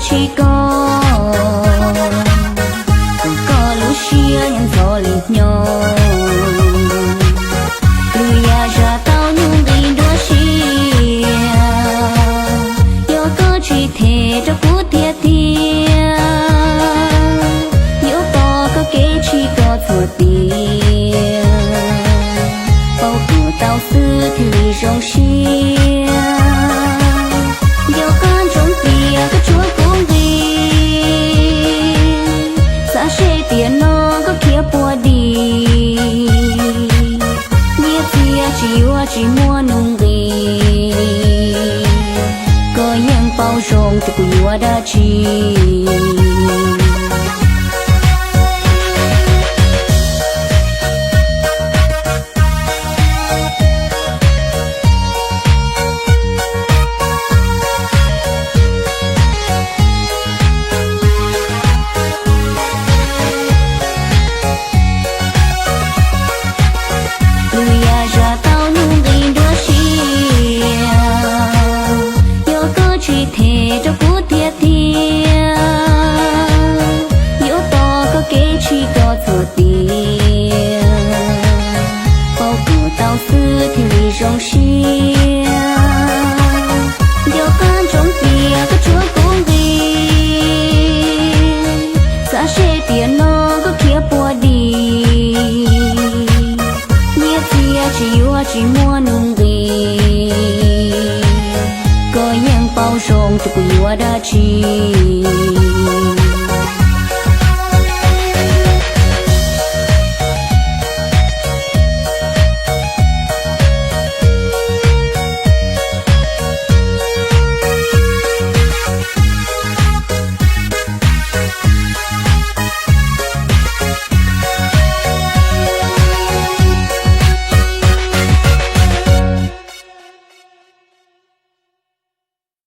tsis koj, koj lub siab nyob ntxhov li hnyo. Lwm yam zam tau nyuj nqis nruab siab, yog koj tsis them rau kuv tiag tiag, yuav tos koj kev tsis koj txhuam tiag, paub kuv tau xwb thiaj li zoo siab. Nco qab ntsoov tias koj tsuav kuv nqis, xav seb tiam no koj khiav puas dim. Nyiaj txiag tsis yuav tsis muaj nuj nqis, koj yeej paub zoo tias kuv yuav dab tsi. Lwm yam zam tau nyuj nqis nruab siab, yog koj tsis them rau kuv tiag tiag, yuav tos koj kev tsis koj txhuam tiag, paub kuv tau xwb thiaj li zoo siab. Nco qab ntsoov tias koj tsuav kuv nqis, xav seb tiam no koj khiav puas dim. Nyiaj txiag tsis yuav tsis muaj nuj nqis, koj yeej paub zoo tias kuv yuav dab tsi.